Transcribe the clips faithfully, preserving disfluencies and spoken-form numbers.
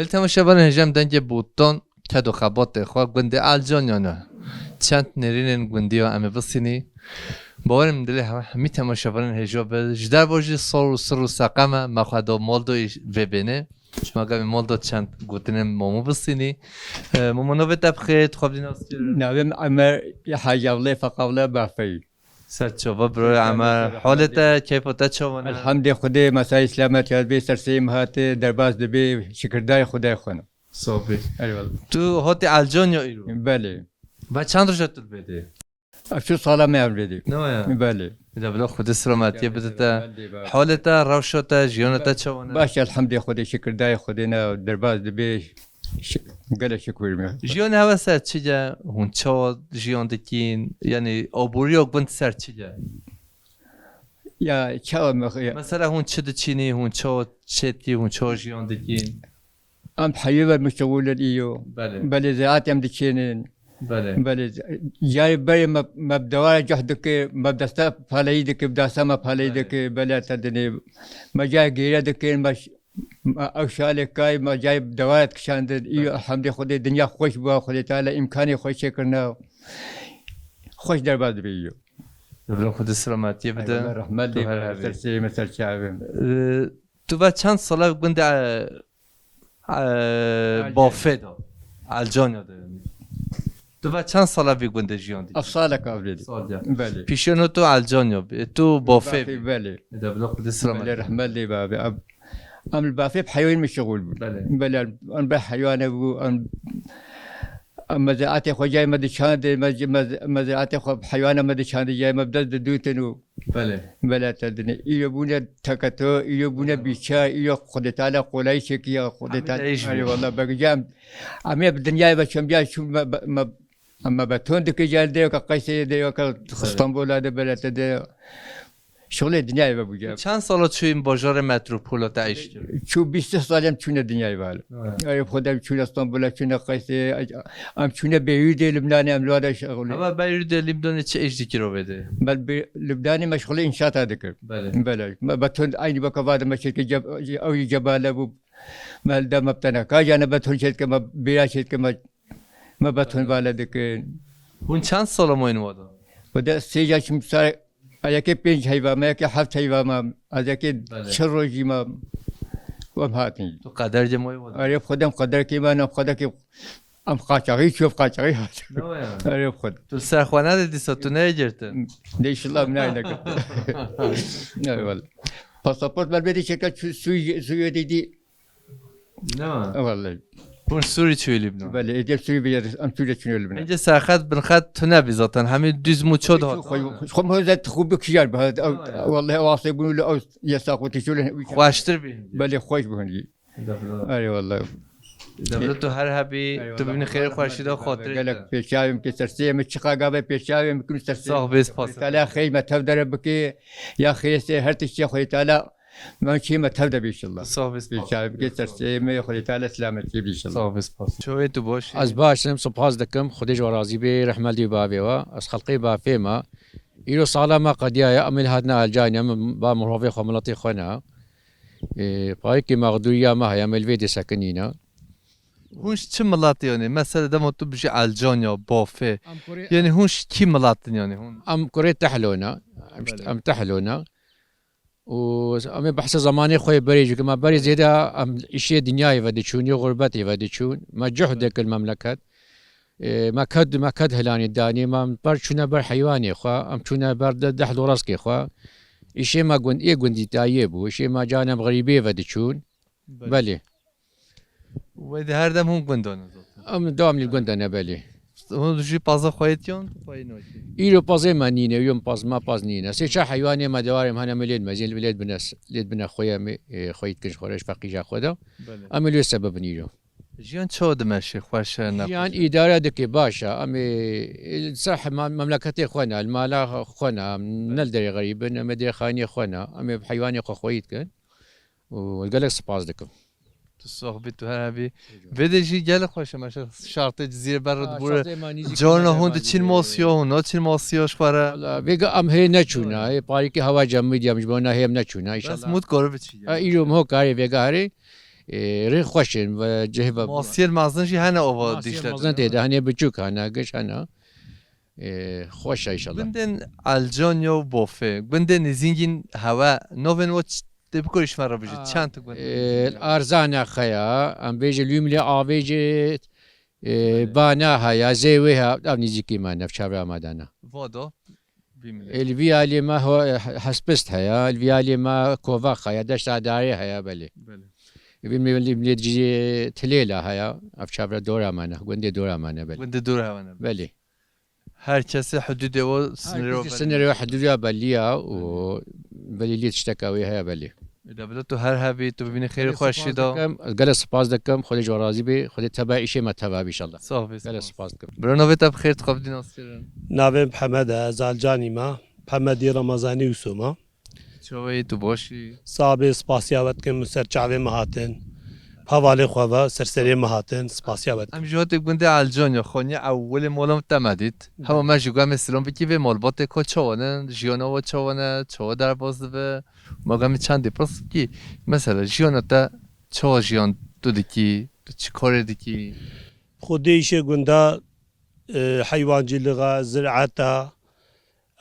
Belê temaşevanên hêja em dengê Botan ked û xebatê xwe gundê Elcanyan e. Çend nêrînên gundî ya em ê bisînî. Bawer im dilê he-, hemî temaşevanên hêja be. Ji derva jî sor û sir û seqem e. Me xwe da mal do vê bênê. Ji me gavê mal do çend gotinên Momo bisînî. E, Momo, navê te bi xêr, tu xwe bidî nas kir. Navê min Emer, Hacî Avlê, Feqavle, Bafeyî. Ser çava bro Emer. Halê te, keyfa te çawa ne? Elhamdê Xwedê, mesayî selamet ya dibê, ser seyê min hatê, derbas dibê, şikirdayê Xwedayê xwe ne. Sabî. Eyvallah. Tu hatî Elcan ya îro? Belê. Ve çend roj e tu li vê dê? Ev şu sala me ev vê dê. Ne ya? Belê. Da bila Xwedê selametiyê bide te. Belê, belê. Halê te, rewşa te, jiyana te çawa ne? Baş, elhamdê Xwedê, şikirdayê Xwedê ne, derbas dibê. Şi-, gelek şikur me. Jiyan hewe ser çi ye? Hûn çawa jiyan dikîn? Yanî aboriya gund ser çi ye? Ya, çawa me-, ya. Mesela hûn çi diçînî, hûn çawa çêdikî, hûn çawa jiyan dikîn? Em heyî ver meşxûl in îyo. Belê. Belê, ziraat em diçênin. Belê. Belê, carê berê me, me bi dewara cih dikir, me bi desta paleyî dikir, bi desta me paleyî dikir, belê te dinê. Me carê gêre dikir, me ş-, me ew şalê kay, me carê bi dewara dikişandin. Îyo, elhamdê Xwedê, dinya xweş bû, Xwedê Teala îmkanê xwe çêkirine. Xweş derbas dibe îyo. Bila Xwedê selametiyê bide. Eyvallah, rehmet lê, ser seyê me, ser çavê me. Ee, tu ve çend sala gundê, e, Ee, Bafê de. Elcanya de yani. Tu ve çend sala vî gundê jiyan dikî? Ev salek avlê de. Sal ya. Belê. Pîşeno tu Elcanya bî, tu Bafê bî. Belê. E de bila Xwedê selamet. Belê, rehmet lê be abi. Em, em li Bafê bi heywanê meşxûl bûn. Belê. Belê, em bi heywane bû, em, em mezeatê xwe cayê me diçandê, mez-, mez-, mezeatê xwe bi heywane me diçandê cayê me bi dest didûtin û Belê. Belê te dinê. Îro bûne teketo, îro bûne bîça, îro Xwedê Teala qolayî çêkiya, Xwedê Teala. Eyvallah, begicem. Em ê bi dinyayê ve çembiya çû me, me, me, me beton dike gel de, ka Qeysê de, ka Stenbola de, belê te de. Şolê dinyayê ve bû cem. Çend sala çûyî bajarê metropola te îş kir? Çû bîst salê em çûne dinyayê ve. Evet. Ay, Xwedê em çûne Stenbola, çûne Qeysê, em çûne Beyrûdê, Lubnanê, em li wada şexulê. Ama Beyrûdê, Lubnanê çi îş dikir o vê de? Me bi Lubnanê meşxulê înşaata dikir. Belê. Belê. Me beton eynî weke vade me şirkê ceb-, ew jî cebale bû. Me li de me bi teneka cane beton çêdike, me bêra çêdike, me, me beton vale dikin. Hûn çend sala moyîn wada? Wada sê ca çim sar A yekê pênc heyva me, yekê heft heyva me, ez yekê Belê. Çi rojî me, em hatin. Tu qeder cem wê wada. Erê, xwedem qeder kê me, em xwedekê, em qaçaxî çû, qaçaxî hatin. Ne ya? Erê, xwed. Tu ser xwe nade dîsa, tu neyê girtin? De inşallah em nayê girtin. Eyvallah. Pasaport ber bêdî şirket Sû-, Sû-, Sûriyê dî. Ne ya? E, vallahi. Hûn Sûrî çûyî Lubnan? Belê, êdî Sûrî bi, em Sûrî çûyî Lubnan. Êdî serxet binxet tune bî zaten, hemî dûz mûço dihat. Xwe, xwe, xwe zet xwe bi kiyar bi. Ew, Ha, ya. Vallahi, ew asê bûn, ew yesa xwe tişûl. Xweştir bî. Belê, xweş bûn jî. Eyvallah. Eyvallah. Eyvallah, tu her hebî, Eyvallah. Tu bibînî xêr, xweşî de xatirê. Gelek pêşavim ki sersê mi, çiqa gavê pêşavim ki sersê. Sağ ol, bê spas. Teala xeyr me tev dere bike, ya xêsê her tiştê Xwedê Teala. Min çî me tev de bî inşallah. Sağ ol, bê spas. Pêşavim ki sersê mi, Xwedê Teala selametî bî inşallah. Sağ ol, bê spas. Çawê tu baş î? Ez baş im, spas dikim. Xwedê ji we razî bê, rehmet lê bavê we. Ez xelqê bafê me. Îro sala me qediyaye, em ê hatine Elcanê, em ba mirovê xwe, miletê xwe ne. Ê, payekî mexdûriya me heye, em ê li vê dê sekinîne. Hûn ji çi miletê yanî? Mesela dema tu bijî Elcan ya, Bafê. Em kurê Yanî hûn ji kî milet in yanî hûn? Em kurê Tehlo ne. Em ji, Belê. Em Tehlo ne. Û em ê behsa zemanê xwe yê berê jî, me berê zêde em îşê dinyayê ve diçûn, yê xurbetê ve diçûn. Me cuhd dikir memleket. Ê, me ked, me ked hilanî danî, me ber çûne ber heywanê xwe, em çûne ber de-, deh doraskê xwe. Îşê me gund-, ê gundî dayê bû, îşê me canem xerîbê ve diçûn. Belê. Belê. Wê de her dem hûn gunda ne zaten? Em dewam li gunda ne, belê. Hûn jî paza xweyê tiyan, xweyê nakî? Îro pazê me nîne, yom paz, me paz nîne. Sê çar heywanê me dewarê me hene, me lê dimezin, lê dibine, lê dibine xweyê me, e, xweyî dikin ji xwe re, ji feqîja xwe de. Belê. Em ê lê sebebin îro. Jiyan çawa dimeşe, xweş e, ne Jiyan xweş e? Îdare dike, baş e. Em ê, e, ser hema-, memleketê xwe ne, li mala xwe ne, em ne li derê xerîb in, em ê derê xaniyê xwe ne, em ê bi heywanê xwe xweyî dikin. Û gelek spas dikim. Tu sax bî, tu her hebî. Vê de jî gelek xweş e, meşe şartê Cizîrê ber Ha, dibûre. Şartê me nîzî Carna hûn diçîn masiya, hûn naçîn masiya ji xwe re. Valla, vêga em hê neçûne, hê parîkê hewa cemidî em ji bo ne hê em neçûne, Bes inşallah. Mût kar biçî. Ha, îro mût karê vêga herê. Ê, rê xweş in ve cihê ve Masiyên mezin jî hene ova Masiyên Dîcle mezin de. Tê de hene biçûk hene, giş hene. Ê, xweş e inşallah. Gundên Elcanya û Bofê, gundên nêzîngîn hewe, navên we ç-, tê bikorî ji me re bijî, Aa, çend tu gund ê, nêzîng e? Arzana xeya, em bêje Lûmlê avêje, ê, Belê. Bana heya, Zêwê heya, ev nêzîkî me ne, ev çevra me de ne. Vado, bîmile. Ê, li vî alî me ho-, Hespist heya, li vî alî me Kovak heya, Deşta Darê heya, belê. Belê. Ê, vî milî, milî cî Tilêla heya, ev çevra dora me ne, gundê dora me ne, belê. Gundê dora me ne. Belê. Her kesê hududê o Her sınırı kesê belli. Sınırı ve hududu belli ya, o belli tişteka wê heye belli. Ê, de bila tu her hebî, tu bibînî xêr û Gelek xweşî spas da. Dikim, gelek spas dikim, Xwedê ji we razî be, Xwedê teba îşê me teva be inşallah. Sağ ol, Gelek spas. Spas dikim. Bira navê te bi xêr, tu xwe bidî naskirin. Navê Mihemed e, ez Alcanî me. Mihemedî Ramazanî Ûso me. Çawa yî, tu baş î? Sax bê, spasiya we dikim, min ser çavê me hatin. Hevalê xwe ve, ser serê me hatin, spasiya we dikim. Em ji hatê gundê Elcan ya, xaniya ewilê mala te me dît. Hewa me ji gwe me silam bikî vê malbatê ka çawa ne, jiyana we çawa ne, çawa derbas dibe. Ma gwe me çendê pirs bikî, mesela jiyana te çawa jiyan tu dikî, tu çi karê dikî? Xwedê îşê gunda, e, heywancîlixa, ziraeta,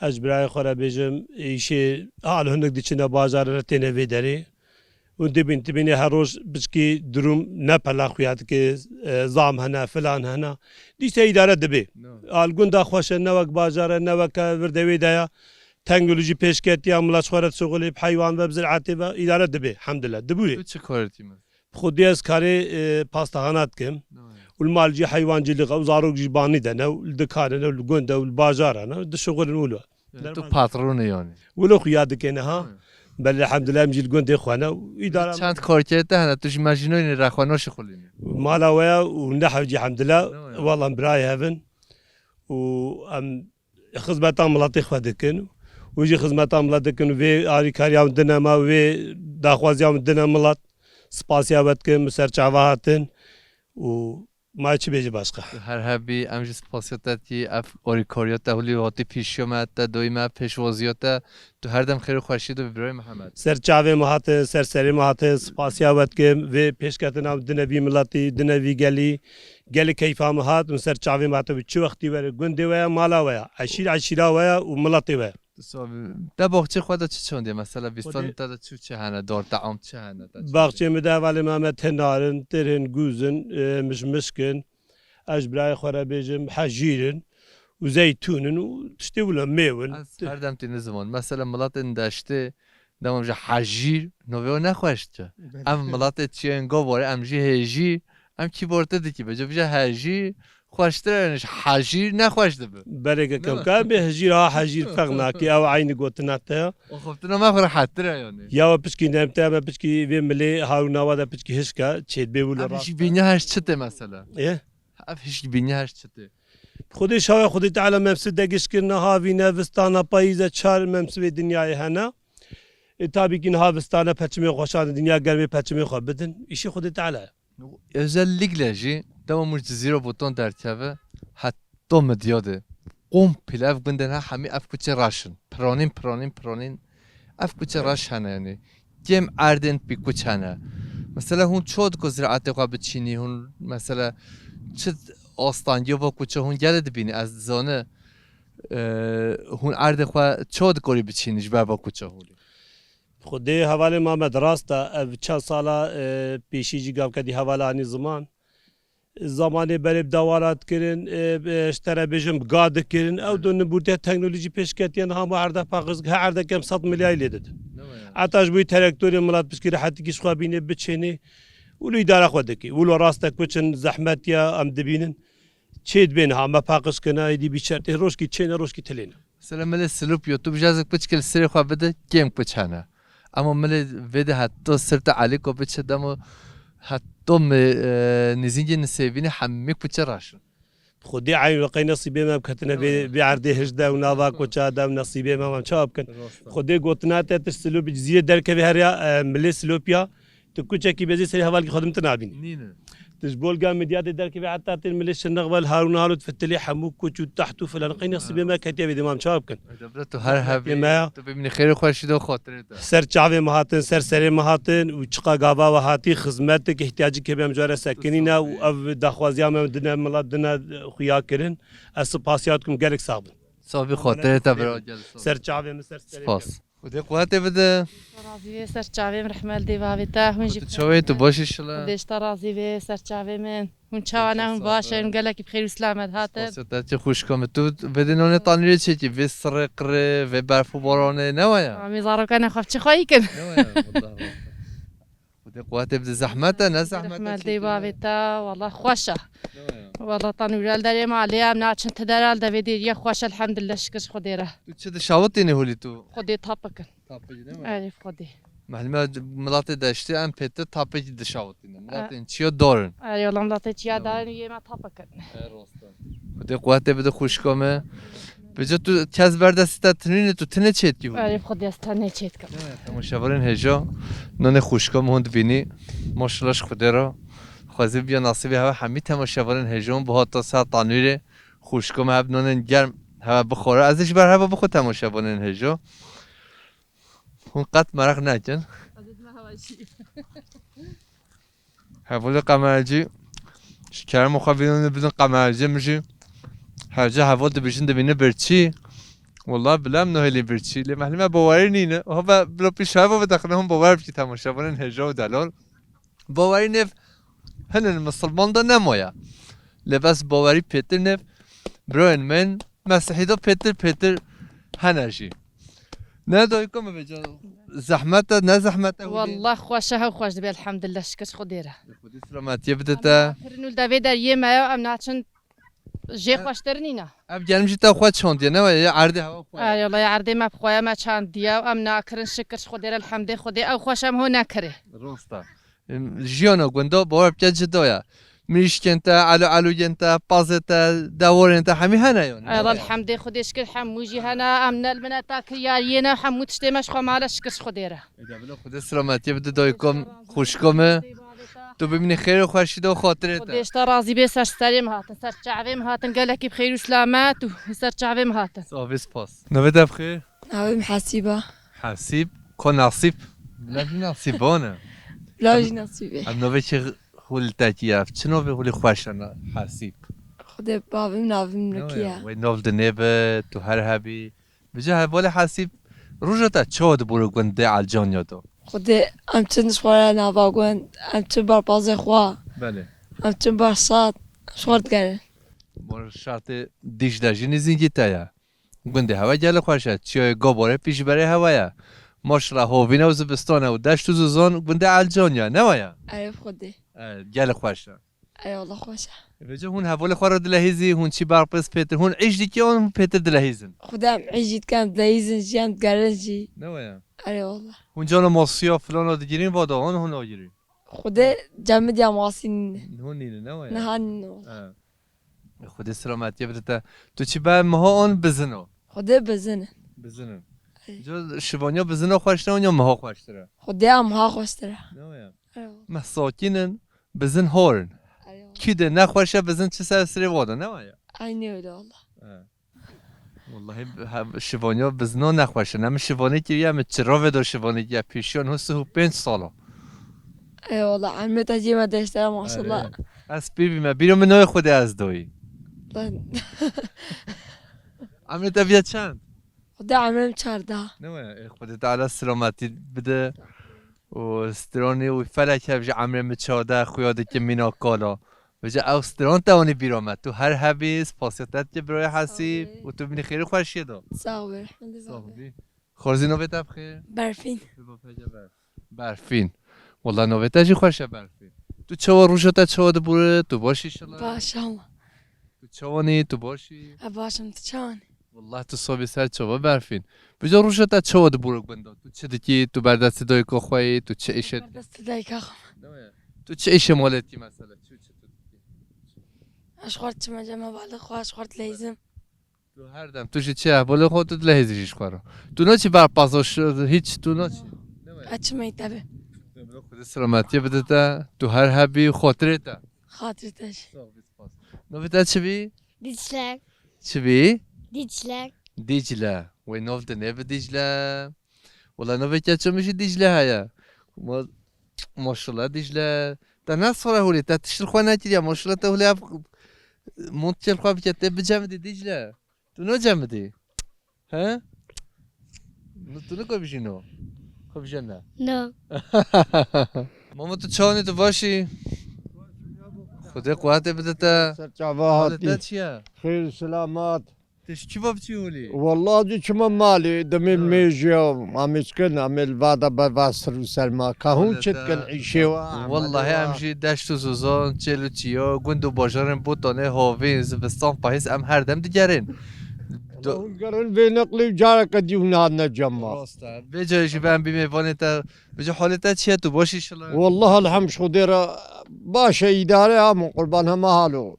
ez ji birayê xwe re bêjim, îşê hal hinek diçine bajarê re têne vê derê. Hûn dibîn, dibînê her roj piçkî durum ne pela xuya dike, e, zam hene, filan hene. Dîse îdare dibe. No. Al gunda xweş e, ne wek bajar e, ne weke vir de wê de ya. Teknolojî pêşketiya, milet ji xwe re dişuxulê, bi heywan ve, bi ziraetê ve îdare dibe, hemdillah. Dibûrê. Tu çi kar dikî me? Xwedê ez karê, e, pastahana dikim. No. Û li mal jî heywancîlî û zarok jî banî de ne, û li dikane ne, û li gund de, û li bajara ne, dişuxulin wilo. Yani tu patron î yani. Wilo xuya dikene ha. Hı. Belê elhamdülillah em jî li gundê xwe ne. Îdara çend karkerê te hene, tu jî mejînoyî rexwe naşixulînî. Mala we ya û ne hewcî elhamdülillah. Ne ya. Wala em birayê hev in. Û em xizmeta miletê xwe dikin. Û jî xizmeta milet dikin. Vê arîkariya min dine me, vê daxwaziya min dine milet. Spasiya we dikim, min ser çava hatin. Û Ma çi bêjî başqa? Her hebî, em jî spasiya te dikî, ev orîkoriya te, hulî hatî pîşiya me, te doyî me, pêşwaziya te, tu her dem xêr û xweşî de bi birayê Mihemed. Ser çavê me hatin, ser serê me hatin, spasiya we dikim, vê pêşketina dine vî miletî, dine vî gelî, gelî keyfa me hat, min ser çavê me hatin, çi wextî were, gundê we ya, mala we ya, eşîr eşîra we ya û miletê we ya. Tu sax bî. Te baxçê xwe de çi çandê? Mesela, Xwedê vîstanê te de çi û çi hene? Dar team çi hene? Te çi Baxçê çandê? Min de hevalê me me te nar in, tir in, gûz in, e, mişmişk in. Ez ji birayê xwe re bêjim, hejîr in û zeytûn in û tiştê wilo mêw in. Ez her dem tînim ziman. Mesela, miletên deştê, dema ji hejîr, navê wan nexweş dike. Belê. Em miletê çiyên gavare, em jî hêjîr, em kîbortir dikî. Bêje, bêje hejîr, xweştir e, ji hejîr nexweş dibe. Belê ke Ne? kemka, em bê hejîr ha hejîr ferq nake, ew eynî gotina te ya. O xwe tu nama xwe rehettir e yani. Ya we piçkî nemte, me piçkî vê milê Harûn Awa de piçkî hişka, çêdibê wilo Ev rast hişk e. bînya her çi tê mesela? Ê? Ev hişk bînya her çi tê? Xwedê şawe, Xwedê Teala memsib de giş kirine, havîne, vistana, payîze, çar memsibê dinyayê hene. E, tabî ki niha vistane peçimê xweşan, dinya germê peçimê xwe bidin. Îşê Xwedê Teala ye. Özellikle jî dema min ji Cizîra Botan derkeve, heta Midyadê. Komple ev gundên he hemî ev kuçe reş in. Piranîn, piranîn, piranîn. Ev kuçe reş hene yani. Kêm erdên pî kuç hene. Mesela hûn ço diko ziraetê xwe biçînî, hûn mesela çi astangiya va kuçe hûn gelê dibînî, ez dizane, e, hûn erdê xwe ço dikorî biçînî ji ber va kuçe hûn? Xwedê hevalê Mamed rast e, ev çend sala, e, pêşî jî gavketî hevala anî ziman. Zamanê berê bi dawara dikirin, e, e, ji te re bêjim, bi ga dikirin. Ew do nibûrtiya teknolojî pêş ketiye, niha ma erde paqij dike, her erdeke em sed milyarî lê didin. Heta ji bo wî terektorê milet piskî rehetikî ji xwe bînê, biçênê, wilo îdara xwe dike. Wilo rast e, kuçin zehmet ya, em dibînin. Çê dibê niha, me paqij kine, êdî bî çertê, rojkî çêne, rojkî tilêne. Mesela milê Silopyo, tu bijazek piçkê li serê xwe bide, kêm kuç hene. Ama milê vê de heta sirta Elîko biçe, demo heta mi, e, nêzîngê Nisêbînê hemî kuçe reş in. Xwedê eyn weqey nesîbê me biketine vê, vê erdê hişde û nava kuça de û nesîbê me, em çawa bikin? Rast e. Xwedê gotina te, tu Silopî Cizîrê derkevê her ya, e, milê Silopya, tu kuçekî bezê serê hevalkî xwe din tu nabînî. Nîne. Ji bolga medya tê derkeve heta tên milê Şirnex ve li Harûn Halo difitilê hemû koç û teht û filan qey nesîbê me ketiye vê dê mam çawa bikin? Eda bira tu her hebî, Yê me ya. Tu bimînî xêr û xweşî de û xatirê te. Ser çavê me hatin, ser serê me hatin û çiqa gava we hatî xizmetik ihtiyacî kê be em cara sekinîne û ev daxwaziya me dine milat dine xuya kirin. Ez spasiya dikim gelek sax bin. Sax bî xatirê te bira gel. Ser çavê min ser serê Spas. Xwedê quwetê bide. Razî vê ser çavê min rehme li dê bavê te. Hûn jî Tu çawê tu baş inşallah. Xwedê ji te razî vê ser çavê min. Hûn çawa ne hûn baş in, gelekî bi xêr û selamet hatin. Spas te çi xwişka min. Tu vê dê nonê tanîrê çêkî, vê sirê qirê, vê berf û baranê ne waya? Amî zaroka ne xwe çi xweyî kin. Ne waya, wallah, wallah. Xwedê quwetê bide zehmet e, ne zehmet e. Rehme li dê bavê te, wallah xweş e. Ne waya? Wallah tanûra li derê malê em naçin ti dera li devê dêriye xweş elhemdulillah şikir ji Xwedê re. Tu çi dişawitînî holî tu? Xwedê tapikin. Tapikî değil mi? Erê Xwedê. Mehlime milatê deştê em pêtir tapikî dişawitîne. Milatên çiyo dorin. Erê wala milatê çiya darin yê me tapikin. E, rosta. Xwedê quwetê bide xwişka me. Bice tu kes berdestî te tinîne tu tine çêtkî hû. Erê Xwedê ez tene çêtkim. Temaşevanên hêja. Nonê xwişka me hûn dibînî. Maşallah ji Xwedê re. Xwezî biya nasîbê hewe hemî temaşevanên hêja hûn bihata ser tanûrê. Xwişka me heb nonên germ hewe bixware. Ez ê ji ber hewe bixwe temaşevanên hêja. Hûn qet meraq nekin. Hevalê qemercî. Ji kerem xwe vînanê bidin qemercî min jî. Her ca heval dibêjin dibîne birçî. Wallah bila em nahêlî birçî. Lê mehlime bawerî nîne. Hava bila pîş heval vedexine hûn bawer bikî temaşevanên hêja û delal. Bawerî nêv hinin misilman de nemaye. Lê bes bawerî pêtir nêv birayên min mesihî de pêtir pêtir hene jî. Ne dayika min vêca zehmet e, ne zehmet e hûdî? Wallah xweş e, hew xweş dibe elhemdulillah şikir Xwedê re. Xwedê selametiyê bide te. Kirin û devê deriyê me ya em naçin jê xweştir nîne. Ev genim jî te xwe çandiye ne weye ya erdê hewa xwe. Ay Allah ya erdê me bi xwe ya me çandiye û em nakirin şikir Xwedê re elhemdê Xwedê ew xweş em ho nekirê. Rosta. Em, jiyana gunda bawer bike cida ya. Mirîşkên te, elo elûyên te, pazê te, dewarên te hemî hene yanî. Ay Allah elhemdê Xwedê şikir hemû jî hene em ne li mineta kiryariyê ne hemû tiştê me ji xwe male şikir ji Xwedê re. Eda bila Xwedê selametiyê bide dayika min, xwişka min. Tu bimînî xêr û xweşî de û xatirê te. Xwedê ji te razî bê ser serê min hatin, ser çavê min hatin, gelekî bi xêr û selamet û ser çavê min hatin. Sax bî spas. Navê te bi xêr? Navê min Hesîb e. Hesîb, ko Nasîb? Bila jî Nasîban e. Bila jî Nasîbê. Em navê çi hûl tekî ye? Çi navê hûlî xweş e na-, Hesîb? Xwedê bavê min navê min wekî ye. Wê nav dinê be, tu her hebî. Vêca hevalê Hesîb, roja te çawa dibûre gundê Elcanya de? Xwedê em çin ji xwe re nava gund, em çin ber pazê xwe. Belê. Em çin ber sat, ji xwe digerin. Ber şartê Dîcle jî nêzîkî te ye. Gundê hewe gelê xweş e. Çiyayê Gabarê pîş ji berê hewe ye. Maşallah hovîne û zivistane û deşt û zizan gundê Elcanya, ne waya? Erê Xwedê. E, gelê xweş e. Ey Allah xweş e. Vêca hûn hevalê xwe re dilehîzî, hûn çî berpirz pêtir, hûn îş dikî an hûn pêtir dilehîzin? Xwedê em îş jî dikin, dilehîzin jî, em digerin jî. Ne waya? Erê Allah. Hûn cana masiya filana digirîn, va da an hûn agirî? Xwedê cemidya masî nîne. Hûn nîne, ne waya? Niha nîne wala. E. Xwedê selametiyê bide te. Tu çi be miha an bizino? Xwedê bizin in. Bizin in. Ey. Ca şivaniya bizino xweş ne an ya miha xweştir e? Xwedê em miha xweştir e. Ne waya? Ey. Meh sakîn in. Bizin hor in. Erê wala. Kî de nexweş e bizin çi ser sirê wada ne waya? Eynî öyle wala. He. Wallahî he, şivaniya bizino nexweş e. Ne min şivanî kiriye, min çirovê do şivanî kiriye. Pêşiya niha sih û pênc sala. Ey wala, emrê te cê me deşte maşallah. Erê. Ez pîr bîme. Bîra min navê Xwedê ez doyî. Lan. Emrê te viya çend? Xwedê emrê min çardeh. Ne waya? Ê, Xwedê Teala selametî bide. û stranê û felek hev ji emrê min çardeh xuya dike mîna kala. Vêca ew stran te anî bîra me. Tu her hebî, spasiya te dike birayê Hesîb û tu bînî xêr û xweşiyê de. Sağ ol, elhamdülillah. Sax bî. Xwarzî navê te bixêr? Berfîn. Berfîn. Wala navê te jî xweş e Berfîn. Tu çawa roja te çawa dibûre? Tu baş î şila? Baş ama. Tu çawanî? Tu baş î? E baş im, tu çawanî? Wallah tu sobî ser çava Berfîn. Vêca roja te çawa dibûre gunda? Tu çi dikî? Tu berdestî dayika xwe yî? Tu çi îşe dikî? Berdestî dayika xwe. Ne waya? Tu çi îşe malê dikî mesela? Çi, çi tu dikî? Ez xwar çime cem hevalê xwe, ez xwar dileyizim. Tu her dem, tu jî çi hevalê xwe, tu dileyizî jî ji xwe re. Tu naçî ber pazo ş-, hiç, tu naçî. Ne waya? Ez çime î tebe. Xwedê selametiyê bide te, tu her hebî, xotirê te. Xatir te jî. Sağ ol, spas. Navê te çi bî? Dicle. Çi bî? Dicle. Dicle. Wê nav dinê bi Dicle. Wala navê keça min jî Dicle heye. Ma-, maşallah Dicle. Te ne sala holê, te tişt li xwe nekiriye. Maşallah te holê ev mont çêl xwe bike, tê bicemidî Dicle. Tu nocemidî? He? No, tu niko bijî no. Xwe bijene. No. Mama, tu çawanî, tu baş î? Xwedê quwetê bide te. Ser çava hatî. Halê te çi ye? Xêr, selamat. Tu ji kî ve biçî holî? Wallah, tu çima malê, demê Ha. mêjiya, amê çikin, amê li vada berva sir û serma. Ka hûn Wele çi te dikin, îşê wa, Wallahî, amade em wa. jî deşt û zozan, çêl û çiya, gund û bajarên Botanê, havîn, zivistan, payîz, em her dem digerin. Do- Hûn gerin vê neqlê û careke dî hûn hatine cem ma. Rast e. Vê carê jî ve em bî mêvanê te. Vêca halê te çi ye, tu baş î şila? Wallah, elhem ji Xwedê re baş e, îdare ha, min qurban hema halo.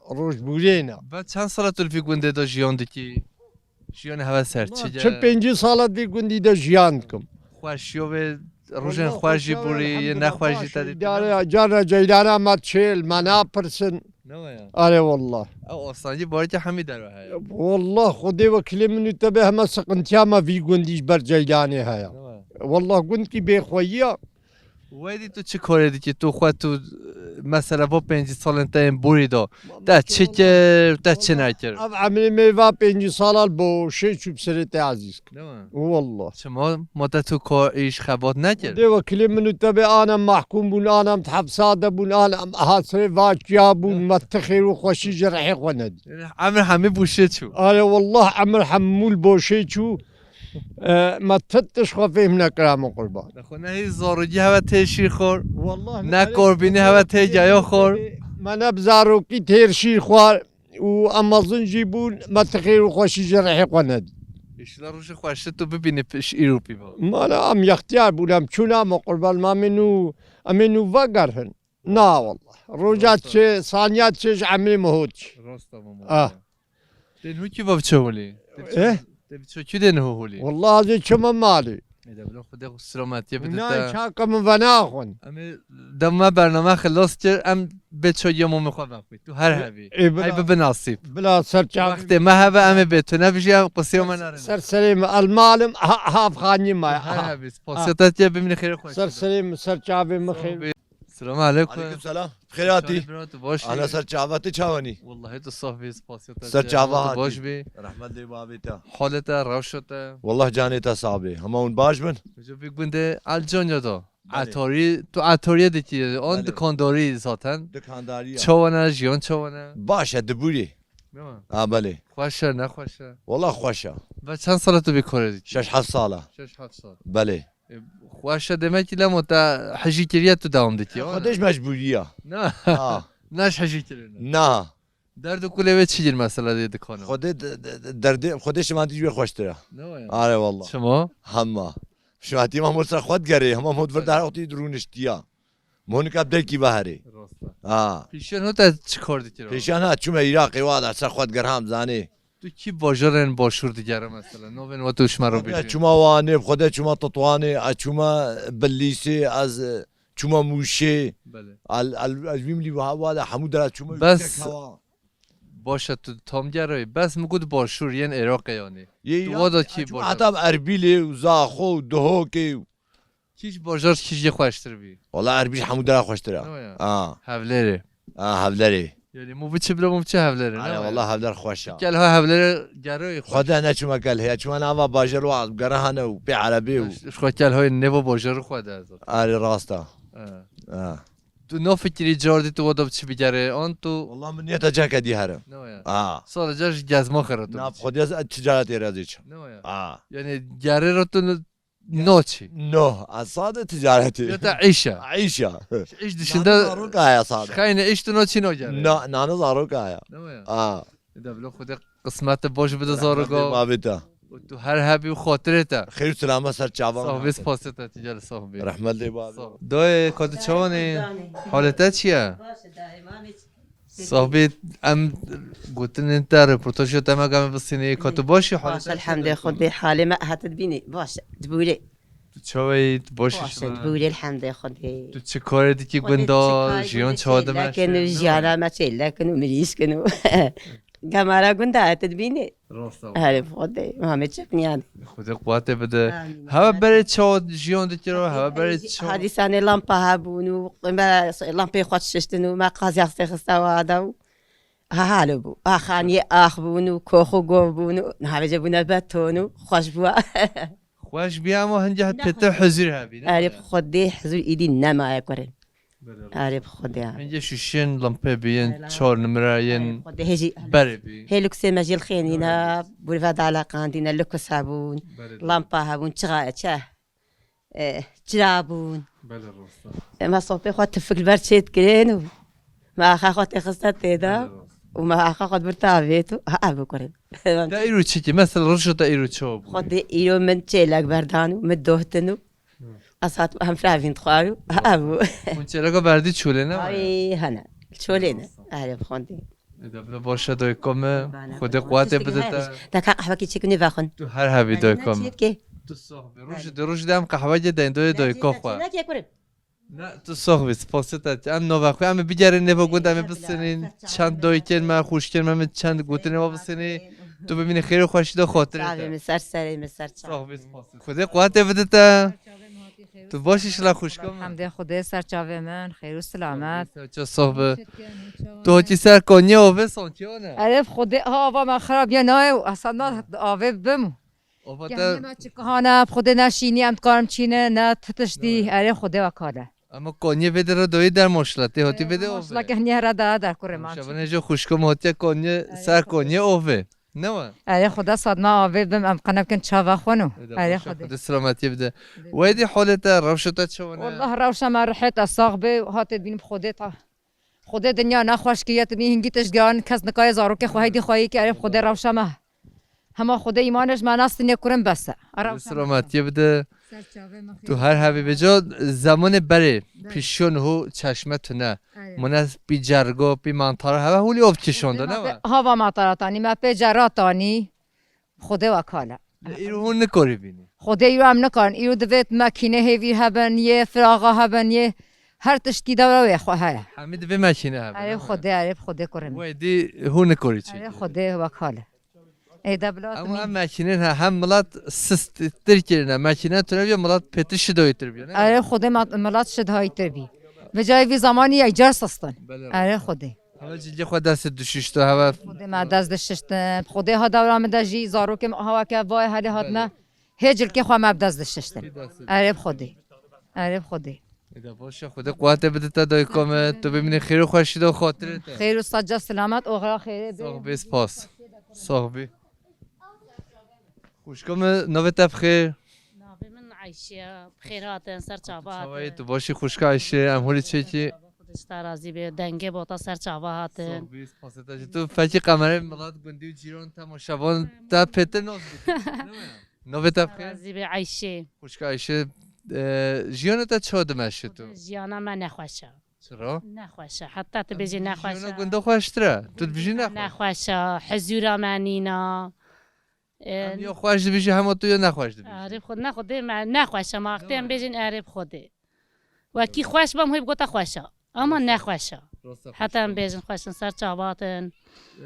Rojbûrê ne. Ve çend sala tu li vî gundê de jiyan dikî? Jiyanê hewe ser çi ye? Çil pêncî sala di vî gundî de jiyan dikim. Xweşiyo vê rojên Wallah xweş jî xweşiya borî, wê, yê elhamdulillah, nexweş jî baş te e, dî îdare tune? Ya, carna ceylanê me çêl, me napirsin. Ne waya? Are wallah. Ew asancî barekî hemî derve heye. Wallah, Xwedê wekîlê min û te bê, heme siqintiya me vî gundî ji ber ceylanê heye. Ne waya? Wallah, gundkî bêxweyî ya. Wedî tu çi karê dikî? Tu xwe tu, mesela, bo pêncî salên te yên borî de, te çi kir, te çi nekir? Ev emrê me va pêncî sala li boşê çû bi serê te ezîz kir. Dema. Wallah. Çima? Ma te tu ka îş xebat nekir? Dê wekîlê min û te bê, ana mahkûm bûn, ana em di hepsa de bûn, ana em hasirê vaciya bûn, Ya. me ti xêr û xweşî ji rihê xwe nedî. Emir hemî boşê çû. Are wallah, emir hemû li boşê çû. E, me ti tişt xwe fêhm nekira, min qurban. Nexwe ne hî zarokî heve tê şîr xwar, Wallah, ne ne korbînî heve tê geya xwar. Me ne bi zarokî têr şîr xwar û em mezin jî bûn, me ti xêr û xweşî ji rihê xwe nedî. Îşla rojê xweşî tu bibînî piş îro pî va. Mala em yextiyar bûn, em çûna, min qurban, me min û em ê nû vegerhin. Na wallah. Roja Rast e. çi, saniya çi ji emrê min hot çi. Rast e, mama. Ah. Tê nû kî va biçe holî? Tê biçe, Eh? tê biçe kî dê niho holî? Wallah, ez ê çima malê. Ê de bila Xwedê xwe silametiye bide Na, te. çaka min venaxwin. Em ê dem me bername xilas kir, em bê çagiya mamê xwe vexwî. Tu her hebî. Ê, bila, Hey bibi nasîb. bila ser çavê Wextê me heve em ê bê tu nebijî, em qisiya me nerin. Ser serê me, el malim, ha-, havxanî me. Her hebî. Spasiya te tiye bimînî xêrê xweş. Ser serê me, ser çavê me xêr. Selamu aleykum. Aleykum selam. Xêr hatî. Çawa bira, tu baş Ana bî? Ser çava, tu çawanî? Wallahî tu saf bî, spasiya te Ser çava tu baş hatî. bî. Rahmet lê bavê te. Halê te, rewşa te. Wallah canê te sax bê. Hema hûn baş bin? Vêca vî gundê Elcanya da. Belê. Etarî, tu etarîye dikî, an Belê. dikandarî zaten. Dikandarî ya. Çawa ne, jiyan çawa ne? Baş e, dibûrî. Dema. Ha, belê. Xweş e, nexweş e? Wallah xweş e. Ve çend sala tu vî karê dikî? Şeş heft sala. Şeş heft sal. Belê. E, xweş e demek ki lemo te hejî kiriye tu dewam dikî, Xwedê ji mecbûrî ya. Na. Ha. Na ji hejî kirine. Na. Derd û kulê wê çi yîr mesela dê dikana? Xwedê de, de, de, derdê, Xwedê şimandî ji wê xweştir e. Ne waya? Are wallah. Çima? Hema. Şimandî ma mosra xwe digerê, hema mod vir Evet. dar wextî rûniştiya. Monika bi derkî ve herê. Rast e. Ha. Pêşiyan ho te çi kar dikir? Pêşiyan ha, çûme Iraqê wa da ser xwe digerham zanê. Tu kî bajarên başûr digere mesela? Navên we tu ji me re Xwedê bêjî. çûma Wanê, Xwedê çûma Tetwanê, a çûma Bilîsê, ez, e, çûma Mûşê. Belê. Al, al, ez wî milî wiha wa da hemû dera çûma Bes yüksek hewa. Baş e tu tam gerayî. Bes min got başûr yên Iraqê yanî. Yê Tu Iraqê, wa da kî çûma bajar? heta Erbîlê û Zaxo û Duhokê û Kî ji bajar kî jê xweştir bî? Wala Erbîl ji hemû dera xweştir e. Ne ya? Ha. Hevlêrê. Ha, Hevlerê. Yanî mû biçi bile mû biçi Hevlêrê, ne Ane, ya? Wala Hevler xweş e. Kel ha Hevlêrê gerê xweş. Xwedê neçûme kel heye. Çûme nava bajar wa gerehane û pê erebê û. Ji xwe kel ha nêva bajarê xwe de zaten. Arê rast e. Ha. Ha. Tu nafikirî cardî tu wada biçi bigerê, an tu Wala min niyeta ceke dî herim. Ne ya? Ha. Sadece ji gezma xere tu Na, biçi. Xwedê ez ticaretê re zî çim. Ne ya? Ha. Yanî gerê re tu Noçî. No, ez sade ticaretê. Ya te îş e. Îş e. Îş dışında Nano zaroka ya sade. Xeyne îş tu noçî no gere. Na, nano zaroka ya. Değil mi ya? Ha. De bilo Xwedê qismete boş bide zaroka. Rahmetli babê te. Tu her hebî û xatirê te. Xeyr selama ser çavan. Sağ ol, spasiya te, ticar sağ ol. Rahmetli babê. Sağ ol. Doyê, ka tu çawanî? Halê te çi ye? Baş e, dayê, mamê çi? Sahbî, em gotinên te, reportajê te me game bistînî, ka tu baş î, halê Baş, te elhamdülillah, çi ye? Xwedê halê me hate dibînî. Baş, dibûrê. Tu çawa yî? Tu baş î? Baş in, şima? Hûrê elhamdê Xwedê. Tu çi karê dikî? Xwedê gunda çi karê jiyan gunda çawa çêlek in û dimêşe? Jiyana me çêlek in û mirîsk in û gemara gunda te dibînî. Rast e. Herê Xwedê, Muhammed Çepniyan. Xwedê quwetê bide. Amîn. Heve berê çawa jiyan dikiro, heve berê çawa? Hadîsanê lampa hebûn û me lampê xwe dişiştin û me qazî xistê xista wada û ha halo bû. Axaniyê ax bûn û kox û gov bûn û niha vêce bûne beton û xweş bûa. Xweş bî ama hingê pêtir huzur hebî, ne? Erê bi Xwedê huzur îdî nemaye kurê. Belê. Erê bi Xwedê ya. Hingê şûşên limpê bî yên çar nimira yên berê bî. Hê luksê me jî li xênîne, bûrve daleqandîne, luks hebûn, lampa hebûn, çixa çe, e, çira bûn. Belê, rast e. Em sohbê xwe tifik li ber çê dikirin û me axa xwe têxiste tê de û me axa xwe dibir tavêt û ha ev bikirin. Te îro çi kî? Mesela roja te îro çawa bû? Xwedê îro min çêlek berdan û min dohtin û ez hatim em firavîn dixwar û ha ev bû. Hûn çêleka berdî çolê ne? Ay hene. Çolê ne. Erê bi Xwedê. Eda bila baş e dayika me. Xwedê quwetê bide te. Te ka qehwekî çêkin nêvexwin. Tu her hebî dayika me. Tu sox bî. Roj di roj de em qehwekê deyin doyê dayika xwe. Ne, tu sox bî, spasê te. Em navê xwe, em ê bigerin nêva gund, em ê bisinîn. Çend dayikên me, xwişkên me, min çend gotinê we bisinî. Tu bimînî xêr û xweşî de xatirê te. Çavê min ser serê min ser çavê. Sox bî, spasê. Xwedê quwetê bide te. Tu baş î şila xwişka min? Hemdê Xwedê ser çavê min, xêr û silamet. Ser çav sox bi. Tu hatî ser Konyê ove sanki ne? Erê bi Xwedê, ha, ava me xirab ye nayê û esas na avê bim. Ova te. Kehmê me çi kihane, bi Xwedê ne şînî em dikarin çîne, ne ti tiştî, erê Xwedê we kale. Ama Konyê vê de re doyê dermaşla, tê hatî vê de ove. Maşla kehnî here da der kurê man. Şevan hêjo xwişko me hatiye Konyê, ser Konyê ove. Ne we? Erê Xwedê sad me avê bim, em qene bikin çava xwe no. Erê Xwedê. Xwedê selametiyê bide. Wedî holê te, rewşa te çawa ne? Wallah rewşa me rihêt e, sax bê, hatê bînim Xwedê ta. Xwedê dinya nexweş kiriye, tu bî hingî tişt giran, kes nikare zarokê xwe heydî xweyî ke, erê Xwedê rewşa me. Hema Xwedê îmanê ji me nastinê kurin bes e. Ara Xwedê selametiyê bide. Ser çavê me xêr. Tu her hebî bêca zemanê berê, pîşiyo niho çeşme tune. Mune pî cergo, pî mantara, heve holî ov kişando, ne we? Hava mantara tanî, me pê cera tanî. Xwedê we kale. Lê îro hûn nikorî bînî. Xwedê îro em nikarin. Îro divê makîne hêvî hebin, yê firaxa hebin, yê her tiştî dewra wê xwe heye. Hemî divê makîne hebin. Erê Xwedê, erê Xwedê kurê min. Wê dî hûn nikorî çêkî. Erê Xwedê we kale. Ê de bila. Ama em makînên he, hem milat sist tir kirine. Makîne tune bîye, milat pêtir şidayîtir bîye, ne? Erê Xwedê ma-, milat şidayîtir bî. Vê cayê vî zamanî ye car sistin. Belê. Erê Xwedê. Heve cilkê xwe dest dişişto, heve. Xwedê me dest dişiştin. Xwedê ha dewra min de jî zarokê me hawa ke vay helê hatine. Hê cilkê xwe me bi dest dişiştin. Erê bi Xwedê. Erê bi Xwedê. Eda baş e, Xwedê quwetê bide te dayika me. Tu bimînî xêr û xweşî de xatirê te. Xêr û saca selamet, oxira xêrê bê. Sax bê, spas. Sax bê. Xwişka min, navê te bi xêr? Navê min Eyşe ye. Bi xêr hatin, ser çava hatin. Çawa yî, tu baş î xwişka Eyşe, em holî çêkî? Xwedê ji te razî be, dengê bota ser çava hatin. Sax bî, spasê te jî. Tu fekî qemerê milat, gundî û cîran, temaşevan te pêtir nas dikin. Navê te bi xêr? Razî be Eyşe. Xwişka Eyşe, e, jiyana te çawa dimeşe tu? Jiyana me nexweş e. Çira? Nexweş e. Heta tu bêjî nexweş e. Jiyana gunda xweştir e. Tu dibêjî nexweş. Nexweş e. Hizûra me nîna. Em ya xweş dibêjî, hema tu ya nexweş dibêjî. Erê bi Xwedê, ne Xwedê me nexweş e, ma wextê em bêjin erê bi Xwedê. Wekî xweş bam, hê bi gota xweş e. Ama nexweş e. Heta em bêjin xweş in, ser çavat in. E,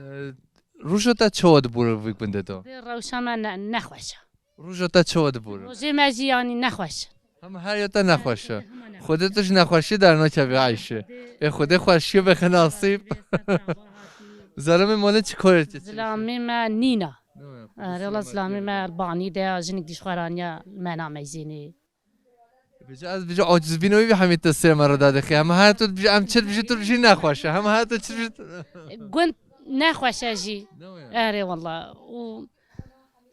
roja te çawa dibûre vî gundê de? Vê rewşa me ne, nexweş e. Roja te çawa dibûre? Rojê me jî yanî nexweş e. Hema her ya te nexweş e. Xwedê tu ji nexweşî dernakevî Eyşe. Ê Xwedê xweşiyê bixwe nasîb. Zilamê malê çi karê te? Zilamê me nîna. Erê wela zilamê me li banî de ya, jinik dîş xwe raniya me nameyzînê. Vêca ez vêca acizbîna wî hemî te sê me re dadixê. Hema her tu dibêjî, em çi dibêjî, tu dibêjî nexweş e. Hema her tu çi dibêjî. Gund nexweş e jî. Erê wela. Û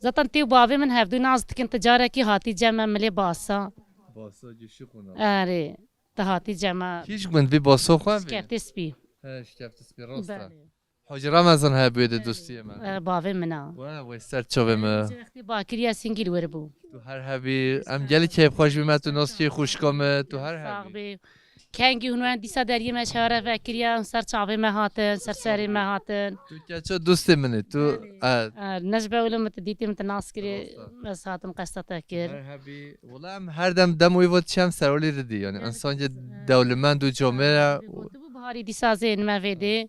zaten tê û bavê min hevdû nas dikin, tu carekî hatî cem me milê basa. Basa gişî xwe na. Erê. Tu hatî cem me. Kî ji gund vî basa xwe vî? Şikeftê spî. He, şikeftê spî, rast e. Belê. Hacî Ramazan hebûye de dostiyê me. E, bavê min a. We, we ser çavê me. Ji wextê bakiriya singî li wir bû. Tu her hebî. Em gelî keyfxweş bî me, tu nas kê xwişka me, tu her hebî. Sax bî. Kengî hûn werin dîsa deriyê me ji hev re vekiriye, hûn ser çavê me hatin, ser serê me hatin. Tu keça dostê min î, tu, e, E, ne ji ber wilo min tu dîtî, min tu nas kirî, Rast e. Ez hatim qesta te kir. Merhebî. Wala em her dem dem wî vot çem serolî didî, yani Gelek insan ki dewlemend û comê ye. Gotibu biharî dîsa zê nime vê dê.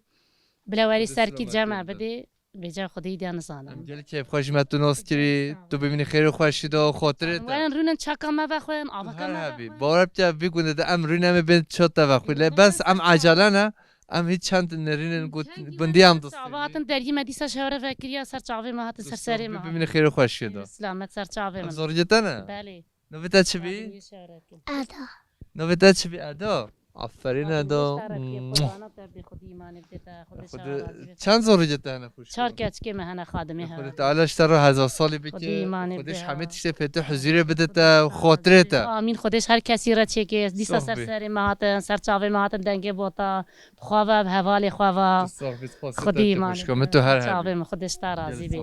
Bila werî Xwedê serkî selamet cem e bide. Bidê. Bêca Xwedê îdiya nizanim. Em gelek keyfxweş me tu nas kirî, tu bimînî xêr û xweşî de û xotirê te. Werin rûnin çaka me vexwin, avaka me vexwin. Her hebî. Bawer bike vî gundê de em rûnê me bên ço te vexwî. Lê bes em ecele ne, em hiç çend nerînin gundî em dostî. Çava hatin deriyê me dîsa ji hev re vekiriya ser çavê me hatin ser serê me. Bimînî xêr û xweşî de. Selamet ser çavê me. Zorgê te ne? Belê. Navê te çi bî? Eda. Navê te çi bî Eda? Aferîn Eda. Xwedê çend zorî te hene xweş? Çar keçikê me hene xadimê hene. Xwedê Teala ji te re hezar salî bike. Xwedê îmanê Xwedê ji hemê tiştê pê tu huzûrê bide te û xotirê te. Amîn. Xwedê ji her kesî re çêke. Dîsa ser serê me hatin, ser çavê me hatin dengê bota. Bi xwe ve, bi hevalê xwe ve. Xwedê îmanê. Min tu her hebî. Çavê min Xwedê ji te razî bê.